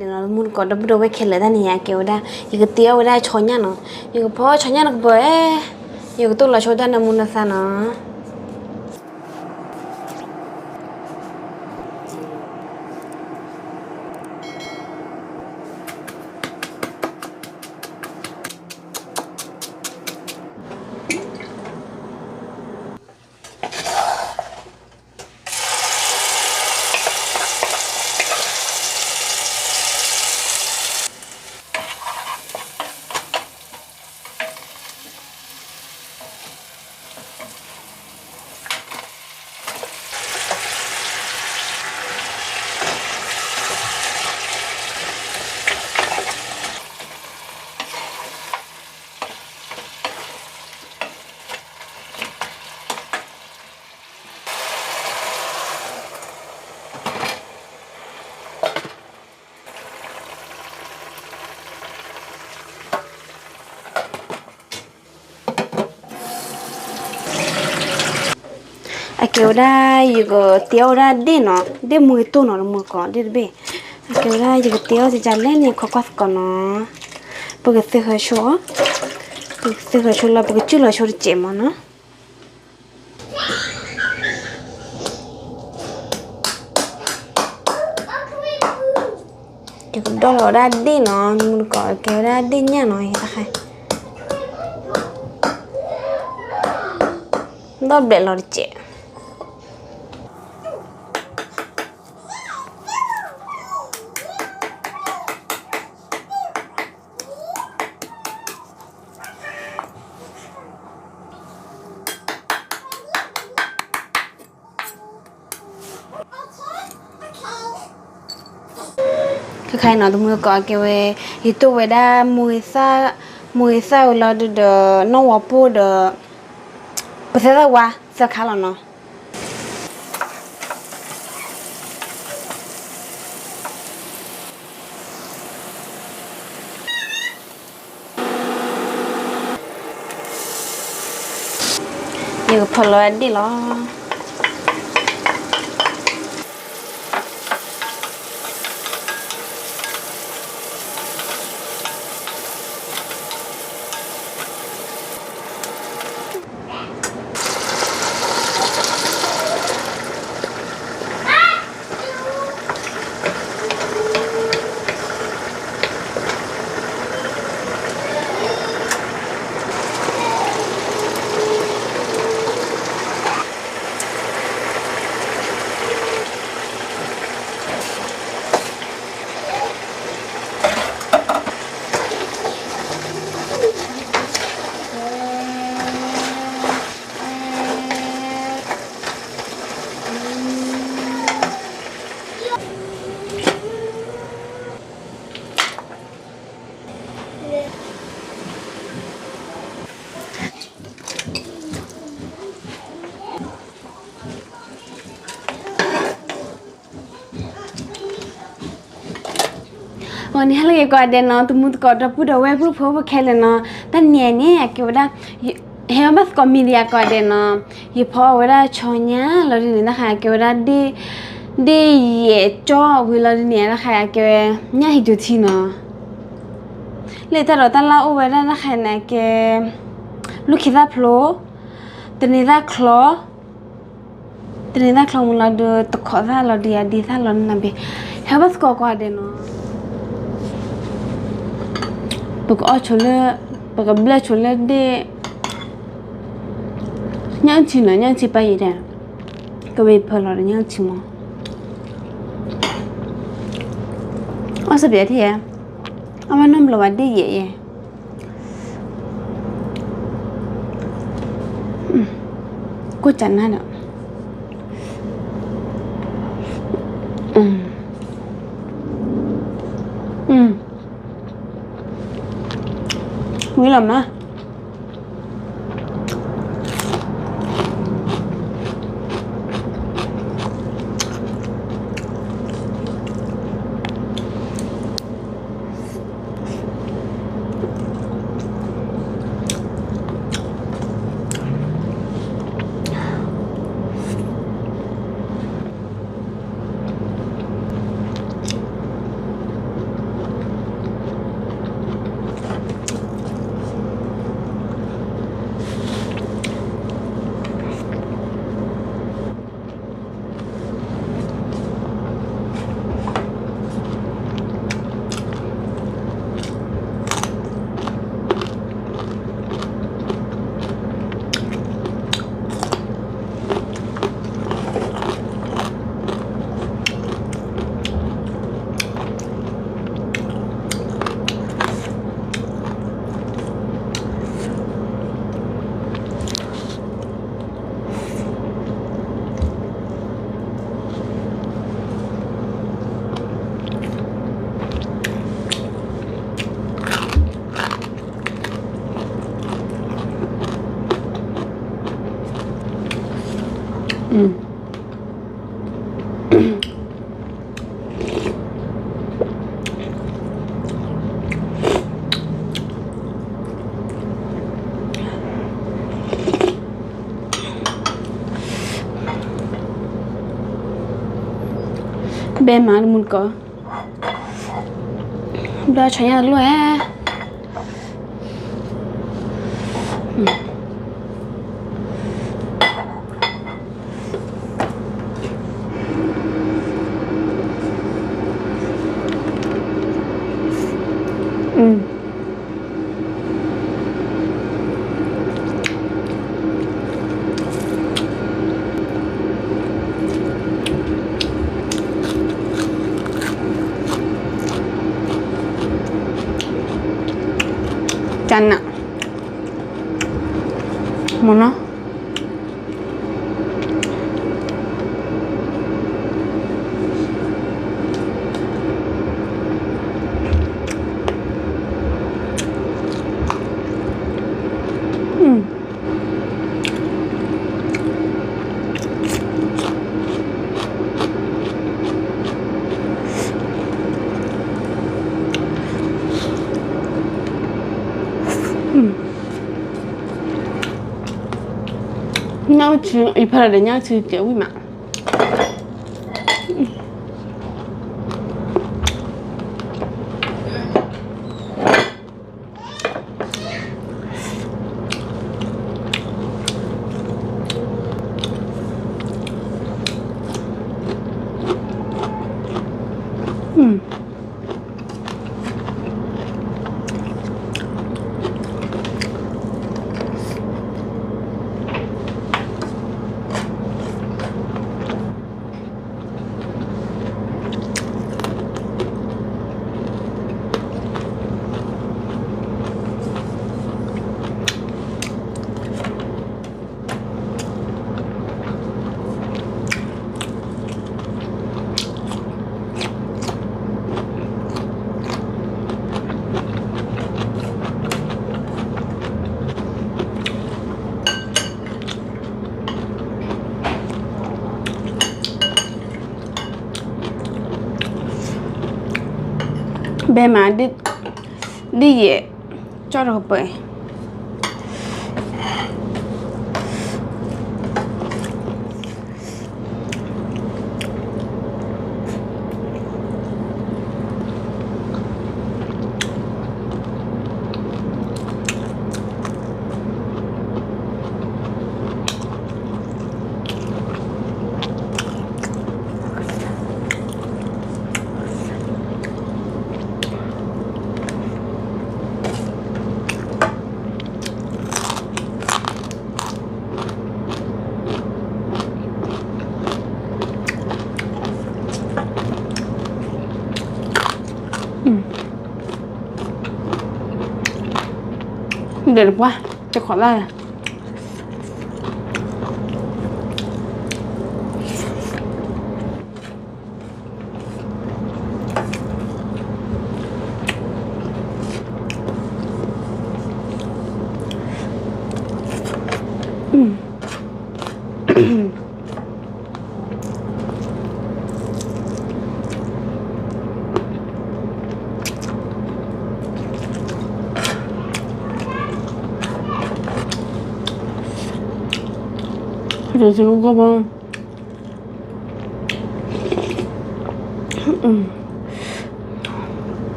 ဒီးနီၤ တမူတကိး ဒီပုၢ်ဒီဝဲၢ်ခဲလၢာ် တၢ်န့ၣ်ယကဲဝဲဒၣ် ယကတ့အီၣ်ဝဲဒၣ်ဆီညၣ်နီၤ, ယကဖီဆီညၣ်တကပၤ, ယကတိၢ်လီၤဆိတၢ်နၢမူနသါနီၤ. အကဲဝဲဒၣ် ယကတ့အီၣ်ဝဲဒၣ်ဒ့ၣ်နီၤ, ဒ့ၣ်မူဂ့ၤတိၢ်နီၤ တမူတကိး ဒ့ၣ်တဘ့ၣ်. အကဲဝဲဒၣ် ယကတ့အီၣ်တကလဲၣ်န့ၣ် ခိးကွၢ်သကိးနီၤ. ပကသ့ၣ်ဃၢၤဆိအီၤ, ပကသ့ၣ်ဃၢၤဆိလီၤ ပကစုၣ်လီၤဆိတစဲးမးနီၤ. ယကဒီၣ်လီၤဝဲဒၣ်ဒ့ၣ်နီၤ, တမူတကိး ကဲဝဲဒၣ်ဒ့ၣ်ညၣ်နီၤ, ယတခါ ဒီၣ်ဘျဲးလီၤတစဲး. ခဲခါအံၤနီၤ တမူတကိး ကဲဝဲ ယတိၢ်ဝဲဒၣ် မူဂ့ၤသၣ်ဝံၤလီၤဒုးဒီး နီၣ်ဝီပိၢ်ဒီး ပသဲသၣ်ဝါသၢခါလီၤနီၤ. ယကဖီၣ်လီၤဝဲဒ့ၣ်လီၤ. အန့ၣ် ဟါလၢအဂ့ၤကိးဂၤဒဲးနီၤ တမူတကိး ဒီပုၢ်ဒီဝဲၢ် ပုၢ်ဖိဝဲၢ်ခဲလၢာ်နီၤ, တၢ်နံၤအံၤန့ၣ် အကဲဝဲဒၣ် ဟဲဘၣ်သကိး media ကိးဂၤဒဲးနီၤ, ယဖီအီၣ်ဝဲဒၣ်ဆီညၣ်လီၤဒ်န့ၣ် တၢ်ခါအကဲဝဲဒၣ် ဒ့ၣ်ယဲၢ်ကၠီဝံၤလီၤဒ်န့ၣ် တၢ်ခါအကဲဝဲ ညၣ်ဟံးကၠိထံနီၤ, လၢတၢ်ဒိးတၢ်လၢ်အိၣ်ဝဲဒၣ် တၢ်ခါန့ၣ်အကဲ လူၢ်ခံသၣ်ဖျိ, တန့ၤသၣ်ချီ တန့ၤသၣ်ချီမူလီၤဒီး တခိးသၣ်လီၤဒီး ယဒ့သၣ်လီၤနဘ့ၣ်, ဟဲဘၣ်သကိးကိးဂၤဒဲးနီၤ, ပကအီၣ်ဆိလၢ ပကဘျၢၣ်ဆိလၢဒ့ၣ် ညၣ်အုၣ်ထံနီၤ, ညၣ်အုၣ်ထံပၢ်ယံၤဒဲး, ကဝဲဖၢလီၤဒီးညၣ်အုၣ်ထံမး, အီၣ်စပံးထံဧါ, အီၣ်ဘၣ်နီတဘျီဘၣ် ဒ့ၣ်ယဲၢ်ယဲၢ် ကိၣ်ကနါဒီး ဝံၤလီၤမး. အ ဘဲမၤတမုၢ်တကိး, ဘျီဆီညါတလိၣ်ဧါ. ကနၣ်, မ့ၢ်နီၤ. ညၣ်အိၣ်ဆူ အံၤဖဲလၢဒီးညၣ်အိၣ်ဆူကဲဝံၣ်မး. ဘဲမး ဒ်ယဲၢ် ကၠီၣ်တကပၤ ဒီးတပှၢ် တခီလၢ်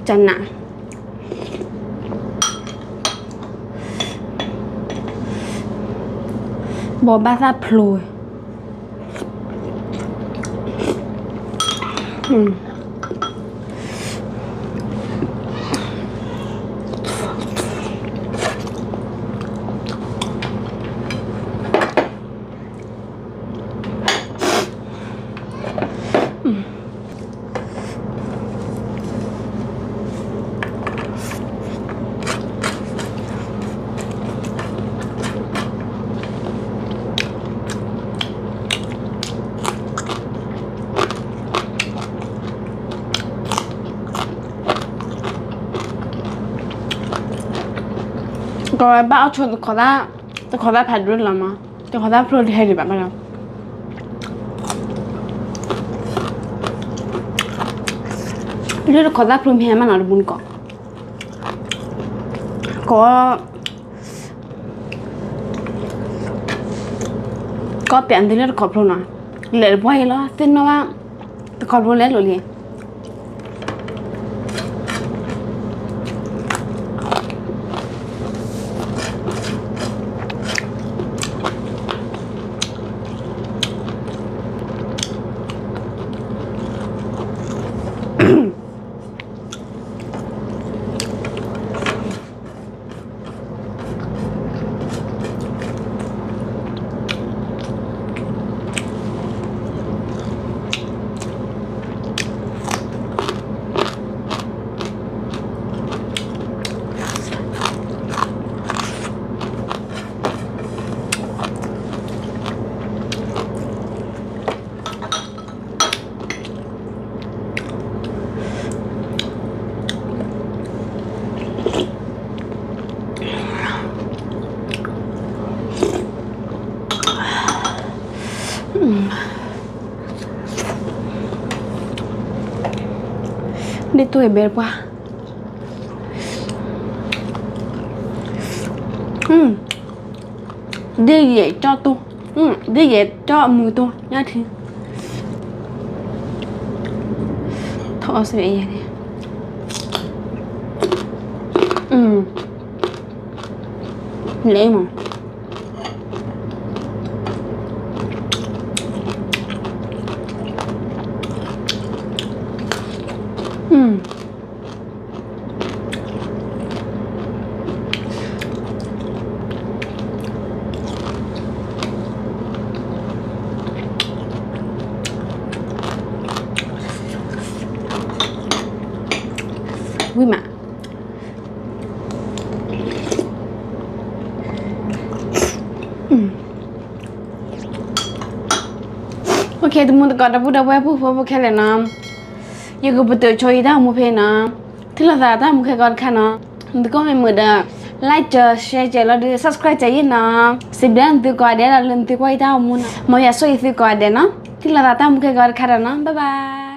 ကနၣ် ဘီဘၣ်သၣ်ဖျိဝဲ ဘၣ်အီၣ်ဆိတခီသၣ်, တခီသၣ်ဖးဒိၣ်လီၤမး, တခီသၣ်ဖျိတဟဲဒံးဘၣ်ဘၣ်လီၤ. လၢတခီသၣ်ဖျိမ့ၢ်ဟဲမးနီၤ တမူတကိး, ကီ, ကီပျးသုလၢတခီဖျိနီၤ, လဲၤတပှၢ်အံၤလီၤ သ့ၣ်နီၣ်ဘၣ်, တခီဖျိလဲၤလိာ်လံ. ဒ်တိၢ်အံၤဘဲပှၢ်, ဒ်ယဲၢ်ကၠီၣ်တိၢ်, ဒ်ယဲၢ်ကၠီၣ်အမုာ်တိၢ်ညါထံ, ထီၣ်အီၣ်စ့ၢ်ကီးယဲၢ်န့ၣ်, လဲၤမး. ဝံၤမး. OK တမူတကိး ဒီပုၢ်ဒီဝဲၢ် ပုၢ်ဖိဝဲၢ်ဖိခဲလၢာ်နီၤ, ယကပတုာ်ဆိယတၢ်အိၣ်မူဖဲနီၤ, ထံၣ်လိာ်သးတၢ်အိၣ်မူခဲကိးတခါနီၤ, နသကိးမ့ၢ်မုာ်ဒီး like ကၢၤ share ကၢၤလီၤဒီး subscribe ကၢၤယဲၢ်နီၤ, စံးဘျုးနသုကိးဂၤဒဲးဒီးလၢနသုကွၢ်ယတၢ်အိၣ်မူနီၤ, မ်ယွၤဆိၣ်ဂ့ၤသုကိးဂၤဒဲးနီၤ, ထံၣ်လိာ်သးတၢ်အိၣ်မူခဲကိးတခါဒီးနီၤ, bye bye.